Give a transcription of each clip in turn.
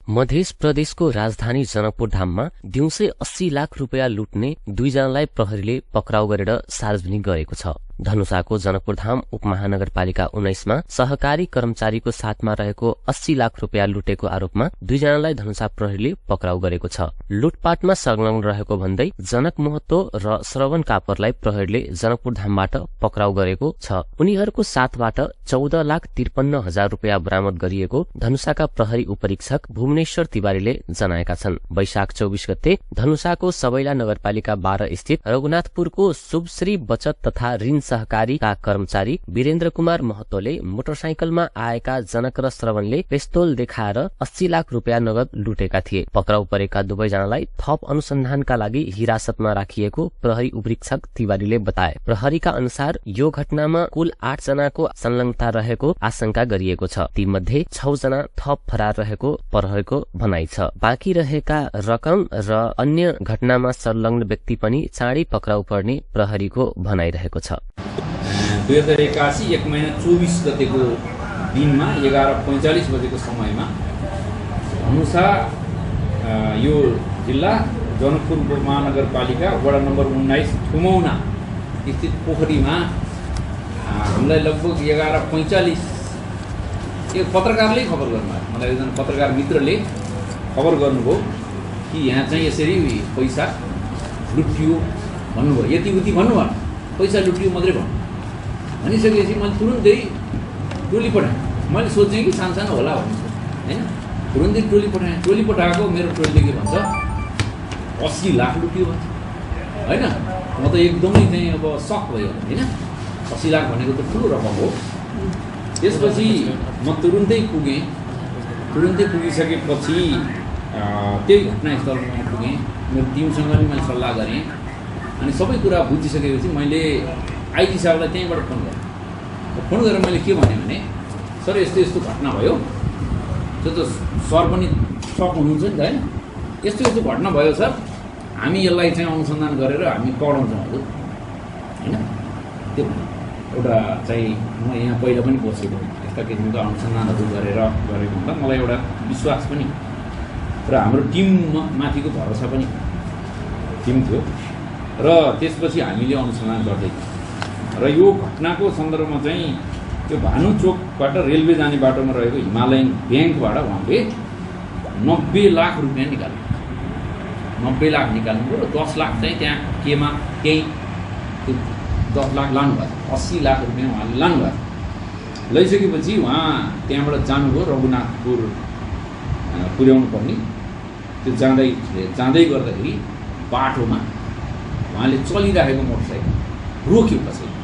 मध्य प्रदेशको राजधानी जनकपुर धाममा दिउँसै 80 लाख रुपियाँ लुट्ने 2 जनालाई प्रहरीले पक्राउ गरेर सार्वजनिक गरेको छ। धनुषाको जनकपुर धाम उपमहानगरपालिका 19 मा सहकारी कर्मचारीको साथमा रहेको 80 लाख रुपियाँ लुटेको आरोपमा 2 जनालाई धनुषा प्रहरीले पक्राउ गरेको छ। लुटपाटमा संलग्न रहेको भन्दै जनक महतो र श्रवण कापरलाई प्रहरीले जनकपुर धामबाट पक्राउ गरेको छ। उनीहरूको साथबाट 14,53,000 रुपियाँ बरामद गरिएको धनुषाका प्रहरी उपरीक्षक भुवनेश्वर तिवारीले जनाएका छन्। वैशाख 24 गते धनुषाको सबैला नगरपालिका 12 स्थित रघुनाथपुरको शुभश्री बचत तथा ऋण सहकारीका कर्मचारी वीरेन्द्र कुमार महतोले मोटरसाइकलमा आएका जनक र श्रवणले पिस्तोल देखाएर 80 लाख रुपियाँ नगद लुटेका थिए। पक्राउ परेका दुवैजनालाई थप अनुसन्धानका लागि हिरासतमा राखिएको प्रहरी उपरीक्षक तिवारीले बताए। प्रहरीका अनुसार यो घटनामा कुल 8 जनाको संलग्नता रहेको आशंका गरिएको छ। तीमध्ये 6 जना थप फरार रहेको प्रहरीको भनाइ छ। बाँकी रहेका रकम र अन्य घटनामा संलग्न व्यक्ति पनि चाँडै पक्राउ पर्ने प्रहरीको भनाइरहेको छ। 2081 1 महिना 24 गतेको दिनमा 11:45 बजेको समयमा धनुषा यो जिल्ला जनकपुर उपमहानगरपालिका वडा नम्बर 19 थुमौना स्थित पोखरीमा हामीलाई लगभग 11:45 एक पत्रकारले खबर गर्नुभयो। मलाई एकजना पत्रकार मित्रले खबर गर्नुभयो कि यहाँ चाहिँ यसरी पैसा लुटियो भन्नुभयो। यति उति भन्नुभयो, पैसा लुटियो मात्रै भन्नु। भनिसकेपछि मैले तुरुन्तै टोली पठाएँ। मैले सोचेँ कि सानसानो होला भन्छु, होइन। तुरुन्तै टोली पठाएँ। टोली पठाएको मेरो टोलीले के भन्छ, 80 लाख लुटियो भन्छ, होइन। म त एकदमै चाहिँ अब सक भयो, होइन। 80 लाख भनेको त ठुलो रकम हो। त्यसपछि म तुरुन्तै पुगेँ। तुरुन्तै पुगिसकेपछि त्यही घटनास्थलमा पुगेँ। मेरो टिमसँग पनि मैले सल्लाह गरेँ। अनि सबै कुरा बुझिसकेपछि मैले आइजी साहबलाई त्यहीँबाट फोन गरेँ। फोन गरेर मैले के भनेँ भने, सर यस्तो यस्तो घटना भयो। त्यो त सर पनि सक हुनुहुन्छ नि त, होइन। यस्तो यस्तो घटना भयो सर, हामी यसलाई चाहिँ अनुसन्धान गरेर हामी पढाउँछौँ हजुर, होइन। त्यो एउटा चाहिँ म यहाँ पहिला पनि बसेको, यस्ता किसिमका अनुसन्धानहरू गरेको हुँदा मलाई एउटा विश्वास पनि र हाम्रो टिममाथिको भरोसा पनि टिम थियो। र त्यसपछि हामीले अनुसन्धान गर्दै थियौँ। र यो घटनाको सन्दर्भमा चाहिँ त्यो भानु चोकबाट रेलवे जाने बाटोमा रहेको हिमालयन ब्याङ्कबाट उहाँले 90 लाख रुपियाँ निकाल्नु। 90 लाख निकाल्नुभयो र 10 लाख चाहिँ त्यहाँ केमा केही त्यो 10 लाख लानुभयो। 80 लाख रुपियाँ उहाँले लानुभयो। लैसकेपछि उहाँ त्यहाँबाट जानुभयो रघुनाथपुर पुर्याउनु पर्ने। त्यो जाँदै गर्दाखेरि बाटोमा उहाँले चलिरहेको मोटरसाइकल रोक्यो कसैले।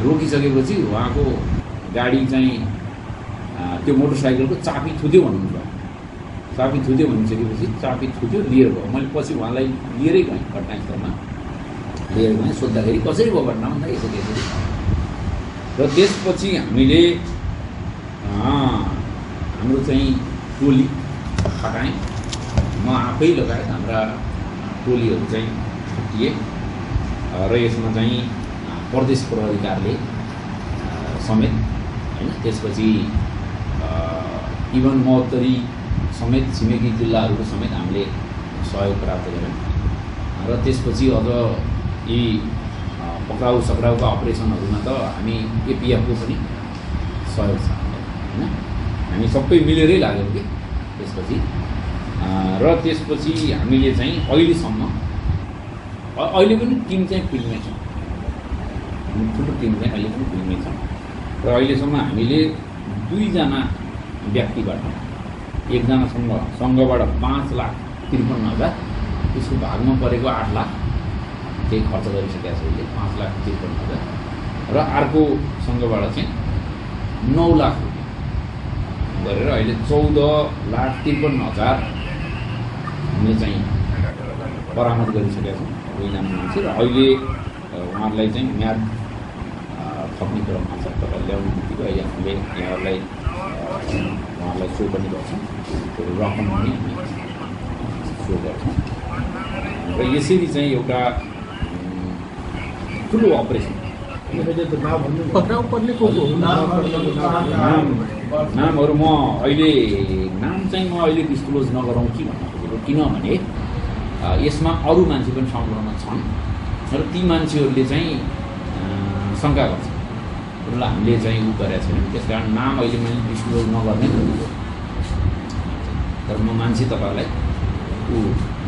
रोकिसकेपछि उहाँको गाडी चाहिँ त्यो मोटरसाइकलको चाबी थुत्यो भन्नुभयो। चाबी थुत्यो भनिसकेपछि चाबी थुत्यो, लिएर गयो। मैले पछि उहाँलाई लिएरै गएँ घटनास्थलमा, लिएर गएँ। सोद्धाखेरि कसरी भयो घटना भन्दा यसरी। र त्यसपछि हामीले हाम्रो चाहिँ टोली हटाएँ। म आफै लगायत हाम्रा टोलीहरू चाहिँ छुट्टिए। र यसमा चाहिँ प्रदेश प्रहरी कार्यालय समेत, होइन। त्यसपछि इभन महोत्तरी समेत छिमेकी जिल्लाहरूको समेत हामीले सहयोग प्राप्त गऱ्यौँ। र त्यसपछि अझ यी पक्राउ सक्राउका अपरेसनहरूमा त हामी एपिएफको पनि सहयोग छ, होइन। हामी सबै मिलेरै लाग्यौँ कि त्यसपछि। र त्यसपछि हामीले चाहिँ अहिलेसम्म अहिले पनि टिम चाहिँ फिल्डमै छ। ठुलो टिम चाहिँ अहिले पनि फिल्डमै छ। र अहिलेसम्म हामीले 2 जना व्यक्तिबाट, एकजनासँगबाट 5,53,000, त्यसको भागमा परेको 8 लाख केही खर्च गरिसकेका छ अहिले, 5,53,000। र अर्कोसँगबाट चाहिँ 9 लाख रुपियाँ गरेर अहिले 14,53,000 हामीले चाहिँ बरामद गरिसकेका छौँ 2 जना मान्छे। र अहिले उहाँहरूलाई चाहिँ म्याद थप्ने क्रममा छ। तपाईँ ल्याउनु बित्तिकै अहिले हामीले उहाँहरूलाई सो पनि गर्छौँ, त्यो रकम पनि सो गर्छौँ। र यसरी चाहिँ एउटा ठुलो अपरेसन। नामहरू म अहिले नाम चाहिँ म अहिले डिस्क्लोज नगरौँ कि भन्न खोजेको, किनभने यसमा अरू मान्छे पनि संलग्न छन् र ती मान्छेहरूले चाहिँ शङ्का गर्छ र हामीले चाहिँ उ गरेका छैनौँ। त्यस कारण नाम अहिले मैले डिस्क्लोज नगर्ने खोजेको, तर म मान्छे तपाईँहरूलाई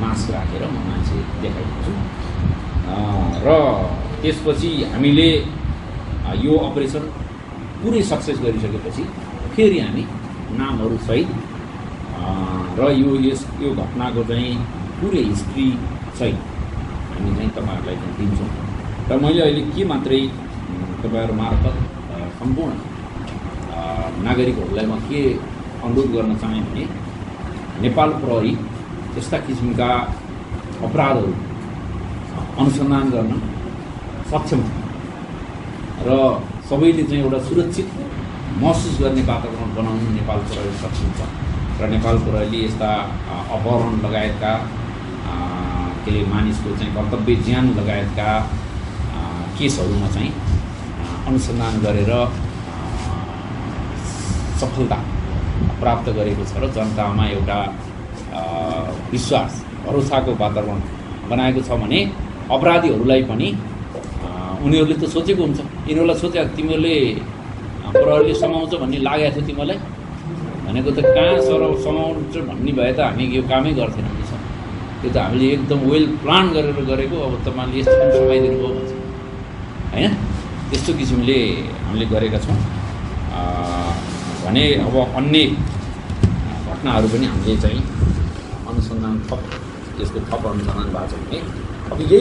मास्क राखेर म मान्छे देखाइदिन्छु। र त्यसपछि हामीले यो अपरेसन पुरै सक्सेस गरिसकेपछि फेरि हामी नामहरूसहित र यो घटनाको चाहिँ पुरै हिस्ट्री सहित हामी चाहिँ तपाईँहरूलाई चाहिँ दिन्छौँ। र मैले अहिले के मात्रै तपाईँहरू मार्फत सम्पूर्ण नागरिकहरूलाई म के अनुरोध गर्न चाहेँ भने नेपाल प्रहरी यस्ता किसिमका अपराधहरू अनुसन्धान गर्न सक्षम छ र सबैले चाहिँ एउटा सुरक्षित महसुस गर्ने वातावरण बनाउनु नेपाल प्रहरी सक्षम छ र नेपाल प्रहरीले यस्ता अपहरण लगायतका के अरे मानिसको चाहिँ कर्तव्य ज्यान लगायतका केसहरूमा चाहिँ अनुसन्धान गरेर सफलता प्राप्त गरेको छ र जनतामा एउटा विश्वास भरोसाको वातावरण बनाएको छ भने अपराधीहरूलाई पनि उनीहरूले त सोचेको हुन्छ, यिनीहरूलाई सोचे तिमीहरूले प्रहरीले समाउँछ भन्ने लागेको थियो तिमीलाई भनेको त कहाँ समाउँछ भन्ने भए त हामी यो कामै गर्थेनौँ नि सर। त्यो त हामीले एकदम वेल प्लान गरेर गरेको, अब तपाईँले यस्तो पनि समाइदिनु भयो भन्छ होइन। त्यस्तो किसिमले हामीले गरेका छौँ भने अब अन्य घटनाहरू पनि हामीले चाहिँ अनुसन्धान यसको थप अनुसन्धान भएको छ भने अब यही